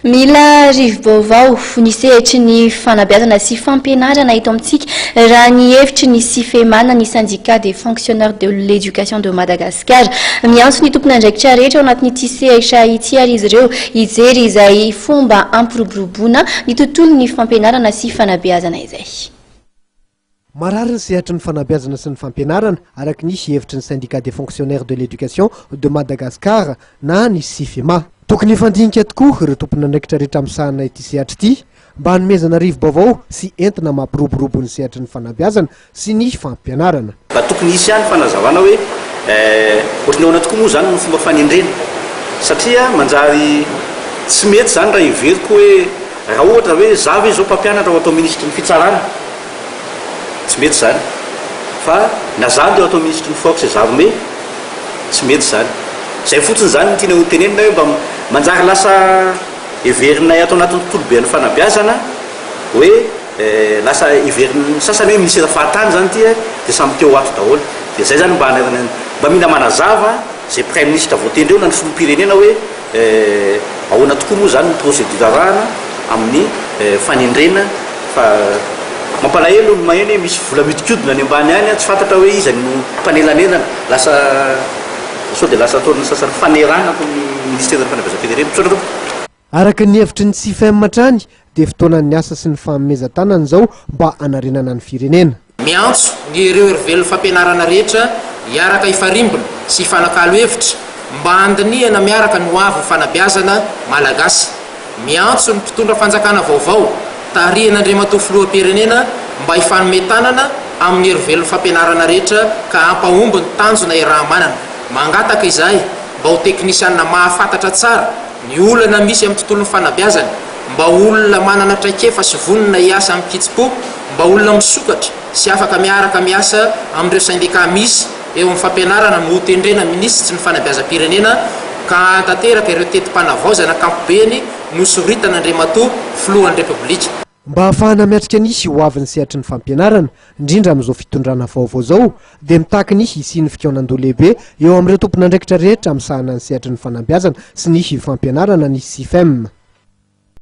Mila rivo-baovao ny sehatry ny fanabeazana sy fampianarana eto amintsika, raha ny hevitry ny Sifema na ny Syndicat des fonctionnaires de l'éducation de Madagascar. Miantso ny tompon'andraikitra rehetra ao anatin'ity sehatra ity ary izy ireo hijery izay fomba hampiroboroboana ny tontolon'ny fampianarana sy fanabeazana izay. Marary ny sehatry ny fanabeazana sy ny fampianarana, araka ny hevitry ny Syndicat des fonctionnaires de l'éducation de Madagascar na ny Sifema. Tokony hifandinika tokoa ireo tompon'andraikitra rehetra misahana ity sehatra ity mba hanomezana rivo-baovao sy entina mampiroborobo ny sehatry ny fanabeazana sy ny fampianarana. Mba tokony hisy ihany fanazavana hoe ohatry ny ahoana tokoa moa izany ny fomba fanendrena satria manjary tsy mety izany raha heveriko hoe raha ohatra hoe za ve izao mpampianatra ho atao minisitry ny fitsarana. Tsy mety izany. Fa na za ndeha atao minisitry ny forces armées, tsy mety izany. Izay fotsiny izany no tiana ho tenenina hoe mba manjary lasa heverinay ato anatin'ny tontolo be an'ny fanabeazana hoe lasa heverin'ny sasany hoe minisitera fahatany izany ity dia samy te ho ato daholo. Dia izay izany mba hanairana, mba mila manazava izay praiminisitra voatendry eo na ny filoham-pirenena hoe Ahoana tokoa moa izany ny procédure arahana amin'ny fanendrena fa mampalahelo ny maheno hoe misy vola mihodinkodina any ambany any tsy fantatra hoe iza no mpanelanelana lasa sao dia lasa ataon'ny sasany fanerana ataon'ny ministeran'ny fanabeazam-pirenena. Misaotra tompoko. Araka ny hevitry ny Cifem hatrany dia fotoanan'ny asa sy ny fanomezan-tanana izao mba hanarenana ny firenena. Miantso ny ireo herivelon'ny fampianarana rehetra hiaraka hifarimbona sy hifanakalo hevitra mba handinihana miaraka ny hoavin'ny fanabeazana Malagasy. Miantso ny mpitondra fanjakana vaovao tarihin'Andriamatoa Filoham-pirenena mba hifanome tanana amin'ny herivelon'ny fampianarana rehetra ka hampahomby ny tanjona iaraha-manana. Mangataka izahay mba ho teknisianina mahafantatra tsara ny olana misy amin'ny tontolon'ny fanabeazana, mba ho olona manana traikefa sy vonona hiasa amin-kitsim-po, mba olona misokatra sy afaka miaraka miasa amin'ireo sendikà misy eo amin'ny fampianarana no hotendrena minisitry ny fanabeazam-pirenena ka hahatanteraka ireo teti-panavaozana ankapobeny nosoritan'Andriamatoa Filohan'ny Repoblika. Mba hahafahana miatrika ny ho avin'ny sehatry ny fampianarana, indrindra amin'izao fitondrana vaovao izao, dia mitaky ny hisian'ny fikaonandoha lehibe eo amin'ireo tompon'andraikitra rehetra misahana ny sehatry ny fanabeazana sy ny fampianarana ny Cifem.